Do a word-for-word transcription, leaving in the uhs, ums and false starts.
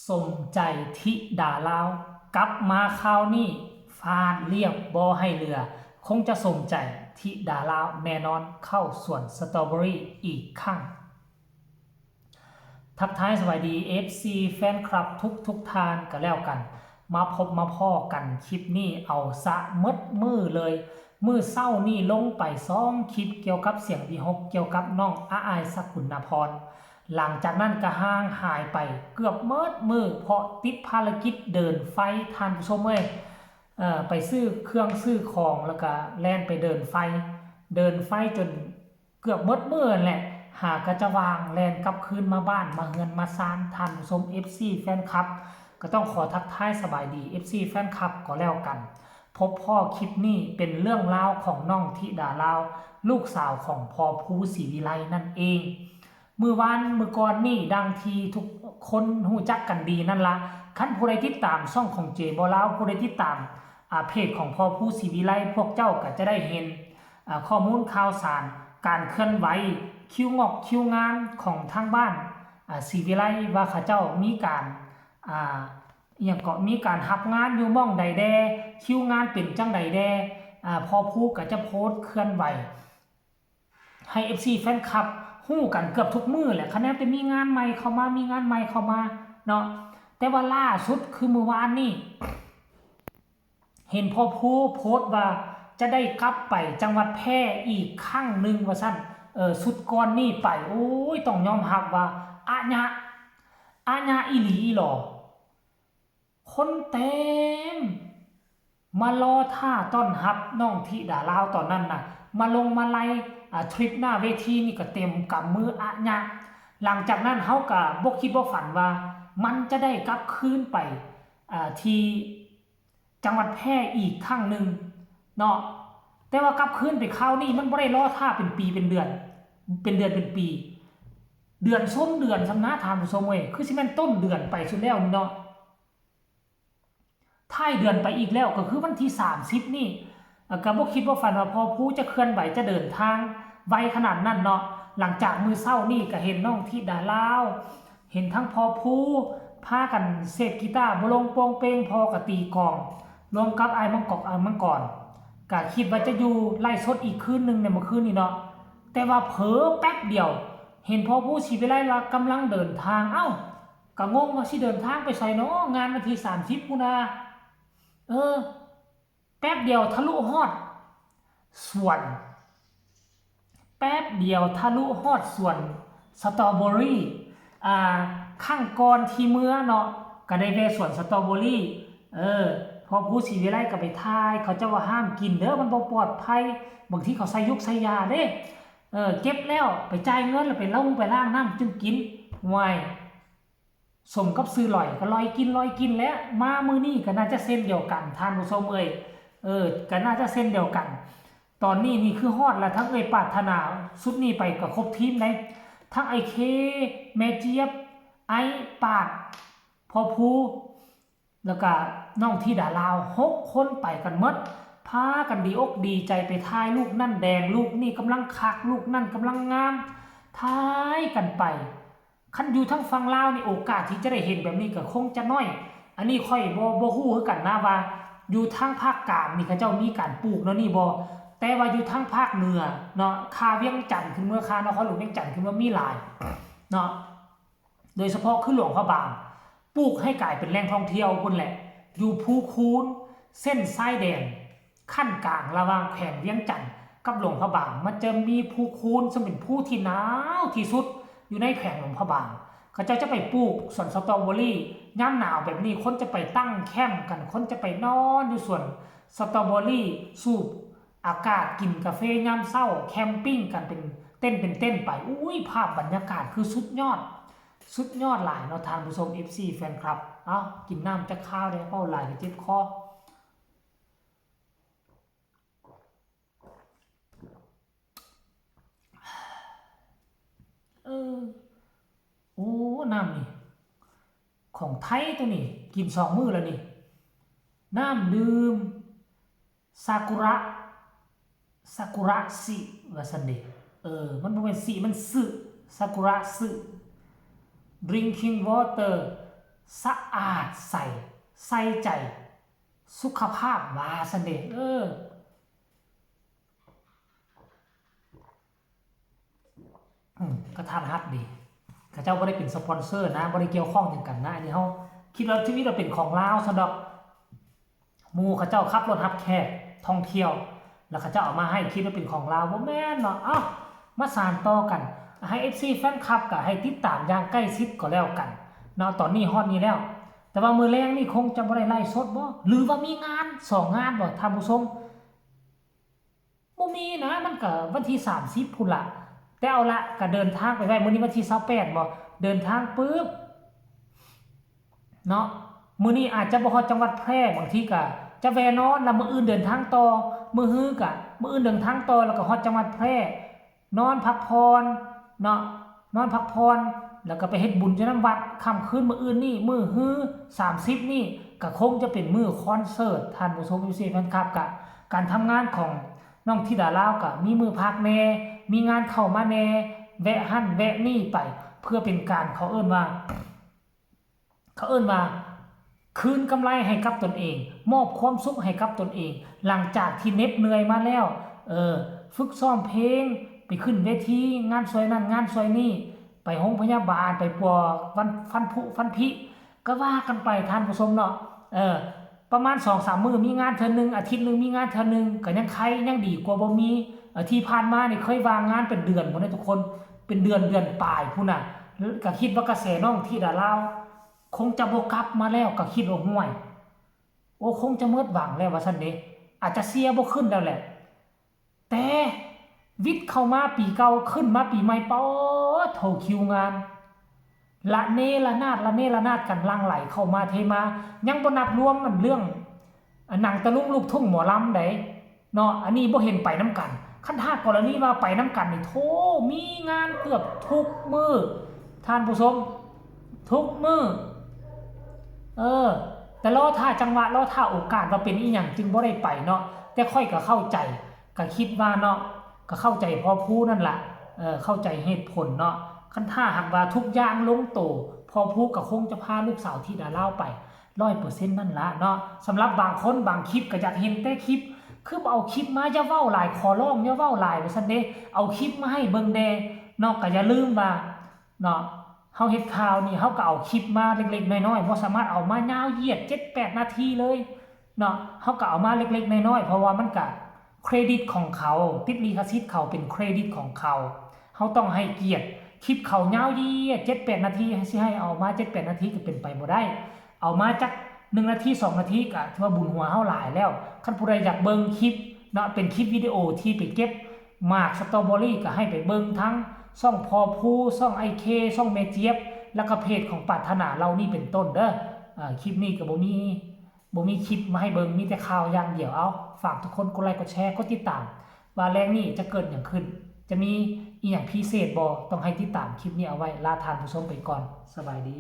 สมใจธิดาลาว กลับมาคราวนี้ฟาดเรียบบ่ให้เหลือ คงจะสมใจธิดาลาวแน่นอน เข้าสวนสตรอเบอรี่อีกครั้ง ทักทายสวัสดี เอฟซี แฟนคลับทุกทุกท่านก็แล้วกัน มาพบมาพ้อกันคลิปนี้เอาซะหมดมื้อเลย มื้อเช้านี่ลงไปสองคลิปเกี่ยวกับเสียงวิหก เกี่ยวกับน้องอาอายสกุลนพร หลังจากนั้นก็ห่างหายไปเกือบหมดมื้อ เพราะติดภารกิจเดินไฟ ท่านผู้ชมเอ้ย เอ่อ ไปซื้อเครื่องซื้อของแล้วก็แล่นไปเดินไฟ เดินไฟจนเกือบหมดมื้อนั่นแหละ หากะจะว่างแล่นกลับคืนมาบ้านมาเฮือนมาซาน ท่านผู้ชม เอฟซี แฟนคลับ ก็ต้องขอทักทายสบายดี เอฟซี แฟนคลับก็แล้วกัน พบพ้อคลิปนี้เป็นเรื่องราวของน้องธิดาลาว ลูกสาวของพ่อภูศรีวิไลนั่นเอง มื้อวานมื้อก่อนนี่ดังที่ทุกคนฮู้จักกันดีนั่นละ คันผู้ใดติดตามช่องของเจบ่าวลาว ผู้ใดติดตาม อ่า เพจของพ่อภูศรีวิไล พวกเจ้าก็จะได้เห็น อ่า ข้อมูลข่าวสาร การเคลื่อนไหว คิวงอกคิวงานของทางบ้าน อ่า ศรีวิไล ว่าเขาเจ้ามีการ อ่า อิหยังก็มีการรับงานอยู่หม่องใดแด่ คิวงานเป็นจั่งใดแด่ อ่า พ่อภูก็จะโพสต์เคลื่อนไหว ให้ เอฟซี แฟนคลับฮู้กันเกือบทุกมื้อแหละ คะแนนแต่มีงานใหม่เข้ามา มีงานใหม่เข้ามาเนาะ แต่ว่าล่าสุดคือมื้อวานนี่ เห็นพ่อภูโพสต์ว่าจะได้กลับไปจังหวัดแพร่อีกครั้งหนึ่งว่าซั่น เออ ชุดก่อนนี่ไป โอ้ย ต้องยอมรับว่า อะยะ อะยะอีหลีอีหลอ คนเต็ม มารอท่าต้อนรับน้องธิดาลาวตอนนั้นน่ะ มาลงมาลัย อ่า ทริปหน้าเวทีนี่ก็เต็มกำมืออะยะ หลังจากนั้นเฮาก็บ่คิดบ่ฝันว่า มันจะได้กลับคืนไป อ่า ที่จังหวัดแพร่อีกครั้งหนึ่งเนาะ แต่ว่ากลับคืนไปคราวนี้มันบ่ได้รอท่าเป็นปีเป็นเดือน เป็นเดือนเป็นปี เดือนส้นเดือนซ้ำนะ ท่านผู้ชมเอ้ย คือสิแม่นต้นเดือนไปสุดแล้วนี่เนาะ ท้ายเดือนไปอีกแล้ว ก็คือวันที่สามสิบนี่ อ่ะ ก็บ่คิดบ่ฝันว่าพ่อภูจะเคลื่อนไหว จะเดินทางไวขนาดนั้นเนาะ หลังจากมื้อเช้านี่ก็เห็นน้องธิดาลาว เห็นทั้งพ่อภูพากันเซตกีตาร์บ่ลงโปงเปง พ่อก็ตีกลอง รวมกับอ้ายมังกอก อ้ายมังกร ก็คิดว่าจะอยู่ไลฟ์สดอีกคืนหนึ่งในเมื่อคืนนี้เนาะ แต่ว่าเผลอแป๊บเดียว เห็นพ่อภูศรีวิไลว่ากำลังเดินทาง เอ้า ก็งงว่าสิเดินทางไปไสเนาะ งานวันที่สามสิบพุ้นนะ เออ แป๊บเดียวทะลุฮอดสวน แป๊บเดียวทะลุฮอดสวนสตรอเบอรี่ อ่า ครั้งก่อนที่เมือเนาะ ก็ได้แวะสวนสตรอเบอรี่ เออ พ่อภูศรีวิไลก็ไปถ่าย เขาเจ้าว่าห้ามกินเด้อ มันบ่ปลอดภัย บางทีเขาใส่ยุกใส่ยาเด้ เออ เก็บแล้วไปจ่ายเงินแล้วไปลงไปล้างน้ำจึงกิน ห่วย สมกับชื่อลอย ก็ลอยกิน ลอยกินแหละ มามื้อนี้ก็น่าจะเช่นเดียวกัน ท่านผู้ชมเอ้ย เออ ก็น่าจะเช่นเดียวกัน ตอนนี้นี่คือฮอดแล้ว ทั้งเอ้ยปรารถนา ชุดนี้ไปก็ครบทีมเด้ ทั้งไอ้เค แม่เจี๊ยบ ไอ้ปาด พ่อภู แล้วก็น้องธิดาลาว หกคนไปกันหมด พากันดีอกดีใจไปถ่าย ลูกนั่นแดง ลูกนี่กำลังคัก ลูกนั่นกำลังงาม ถ่ายกันไป คันอยู่ทางฝั่งลาวนี่โอกาสที่จะได้เห็นแบบนี้ก็คงจะน้อย อันนี้ข้อยบ่ บ่ฮู้คือกันนะว่าอยู่ทางภาคกลางนี่เขาเจ้ามีการปลูกแนวนี้บ่ แต่ว่าอยู่ทางภาคเหนือเนาะ คาเวียงจันทน์ขึ้นเมือ คานครหลวงเวียงจันทน์ขึ้นเมือมีหลายเนาะ โดยเฉพาะคือหลวงพระบาง ปลูกให้กลายเป็นแหล่งท่องเที่ยวพุ้นแหละ อยู่ภูคูน เส้นชายแดน ขั้นกลางระหว่างแขวงเวียงจันทน์กับหลวงพระบาง มันจะมีภูคูน ซึ่งเป็นภูที่หนาวที่สุดอยู่ในแขวงหลวงพระบาง เขาเจ้าจะไปปลูกสวนสตรอเบอรี่ ยามหนาวแบบนี้ คนจะไปตั้งแคมป์กัน คนจะไปนอนอยู่สวนสตรอเบอรี่ สูบอากาศ กินกาแฟยามเช้า แคมปิ้งกันเป็นเต็นท์เป็นเต็นท์ไป อุ้ย ภาพบรรยากาศคือสุดยอด สุดยอดหลายเนาะ ท่านผู้ชม เอฟซี แฟนคลับ เอ้า กินน้ำจักคาวได้ เว้าหลายเดี๋ยวเจ็บคอ เออ โอ้ น้ำนี่ ของไทยตัวนี้ กินสองมื้อแล้วนี่ น้ำดื่ม ซากุระ ซากุระสิ ว่าซั่นเด้ เออ มันบ่แม่นสิ มันสึ ซากุระสึ drinking water สะอาดใส ใส่ใจสุขภาพว่าซั่นเด้ เออ อืม กระทัดรัดดี เขาเจ้าบ่ได้เป็นสปอนเซอร์นะ บ่ได้เกี่ยวข้องหยังกันนะ อันนี้เฮาคิดว่าชีวิตเราเป็นของลาวซั่นดอก หมู่เขาเจ้าขับรถรับแขกท่องเที่ยว แล้วเขาเจ้าเอามาให้ คิดว่าเป็นของลาว บ่แม่นเนาะ เอ้า มาสานต่อกัน ให้ เอฟซี แฟนคลับก็ให้ติดตามอย่างใกล้ชิดก็แล้วกันเนาะ ตอนนี้ฮอดนี้แล้ว แต่ว่ามื้อแลงนี่คงจะบ่ได้ไลฟ์สดบ่ หรือว่ามีงานสองงานบ่ ท่านผู้ชม บ่มีนะ มันก็วันที่สามสิบพุ้นละ แต่เอาละ ก็เดินทางไปไว้ มื้อนี้วันที่ซาวแปดบ่ เดินทางปึ๊บ เนาะ มื้อนี้อาจจะบ่ฮอดจังหวัดแพร่ บางทีก็จะแวะนอน แล้วมื้ออื่นเดินทางต่อ มื้อฮื้อก็ มื้ออื่นเดินทางต่อ แล้วก็ฮอดจังหวัดแพร่ นอนพักผ่อนเนาะ นอนพักผ่อน แล้วก็ไปเฮ็ดบุญอยู่นำวัด ค่ำคืนมื้ออื่นนี่ มื้อฮื้อ สามสิบนี่ ก็คงจะเป็นมื้อคอนเสิร์ต ท่านผู้ชม เอฟซี แฟนคลับ ก็การทำงานของน้องธิดาลาวก็มีมื้อพักแหน่ มีงานเข้ามาแหน่ แวะหั่นแวะนี่ไป เพื่อเป็นการ เขาเอิ้นว่า เขาเอิ้นว่า คืนกำไรให้กับตนเอง มอบความสุขให้กับตนเอง หลังจากที่เหน็ดเหนื่อยมาแล้ว เออ ฝึกซ้อมเพลง ไปขึ้นเวที งานซอยนั่นงานซอยนี่ ไปโรงพยาบาล ไปปัวฟัน ฟันผุฟันผุ ก็ว่ากันไป ท่านผู้ชมเนาะ เออ ประมาณสองสามมื้อมีงานเทื่อหนึ่ง อาทิตย์หนึ่งมีงานเทื่อหนึ่ง ก็ยังไค ยังดีกว่าบ่มี เออ ที่ผ่านมานี่เคยว่างงานเป็นเดือนพุ้นนะทุกคน เป็นเดือน เดือนปลายพุ้นน่ะ ก็คิดว่ากระแสน้องธิดาลาว คงจะบ่กลับมาแล้ว ก็คิดว่า ห่วย โอ้ คงจะหมดหวังแล้วว่าซั่นเด้ อาจจะเชียร์บ่ขึ้นแล้วแหละ แต่วิทย์เข้ามาปีเก่า ขึ้นมาปีใหม่ ป๊าดโถ คิวงาน ระเนระนาด ระเนระนาดกัน หลั่งไหลเข้ามาเทมา ยังบ่นับรวมมันเรื่อง อ่ะ หนังตะลุงลูกทุ่งหมอลำใดเนาะ อันนี้บ่เห็นไปนำกัน คันถ้ากรณีว่าไปนำกันนี่ โถ มีงานเกือบทุกมื้อ ท่านผู้ชม ทุกมื้อ เออ แต่รอท่าจังหวะ รอท่าโอกาสว่าเป็นอีหยังจึงบ่ได้ไปเนาะ แต่ข้อยก็เข้าใจ ก็คิดว่าเนาะ ก็เข้าใจพ่อภูนั่นล่ะ เออ เข้าใจเหตุผลเนาะ คันถ้าหากว่าทุกอย่างลงโต พ่อภูก็คงจะพาลูกสาวธิดาลาวไป ร้อยเปอร์เซ็นต์ นั่นล่ะเนาะ สำหรับบางคนบางคลิปก็อยากเห็นแต่คลิป คือบ่เอาคลิปมา อย่าเว้าหลาย ขอร้องอย่าเว้าหลายว่าซั่นเด้ เอาคลิปมาให้เบิ่งแหน่เนาะ ก็อย่าลืมว่าเนาะ เฮาเฮ็ดข่าวนี่ เฮาก็เอาคลิปมาเล็กๆน้อยๆ บ่สามารถเอามายาวเหยียดเจ็ดแปดนาทีเลยเนาะ เฮาก็เอามาเล็กๆน้อยๆ เพราะว่ามันก็เครดิตของเขา ติดลิขสิทธิ์เขา เป็นเครดิตของเขา เฮาต้องให้เกียรติ คลิปเขายาวเหยียดเจ็ดแปดนาที สิให้เอามาเจ็ดแปดนาทีก็เป็นไปบ่ได้ เอามาจักหนึ่งนาทีสองนาทีก็ถือว่าบุญหัวเฮาหลายแล้ว คันผู้ใดอยากเบิ่งคลิปเนาะ เป็นคลิปวิดีโอที่ไปเก็บหมากสตรอเบอรี่ ก็ให้ไปเบิ่งทั้งช่องพ่อภู ช่องอ้ายเค ช่องแม่เจี๊ยบ แล้วก็เพจของปรารถนาเหล่านี้เป็นต้นเด้อ อ่า คลิปนี้ก็บ่มี บ่มีคลิปมาให้เบิ่ง มีแต่ข่าวอย่างเดียว เอ้า ฝากทุกคนกดไลค์กดแชร์กดติดตาม ว่าแลงนี้จะเกิดหยังขึ้น จะมีอีหยังพิเศษบ่ ต้องให้ติดตามคลิปนี้เอาไว้ ลาท่านผู้ชมไปก่อน สบายดี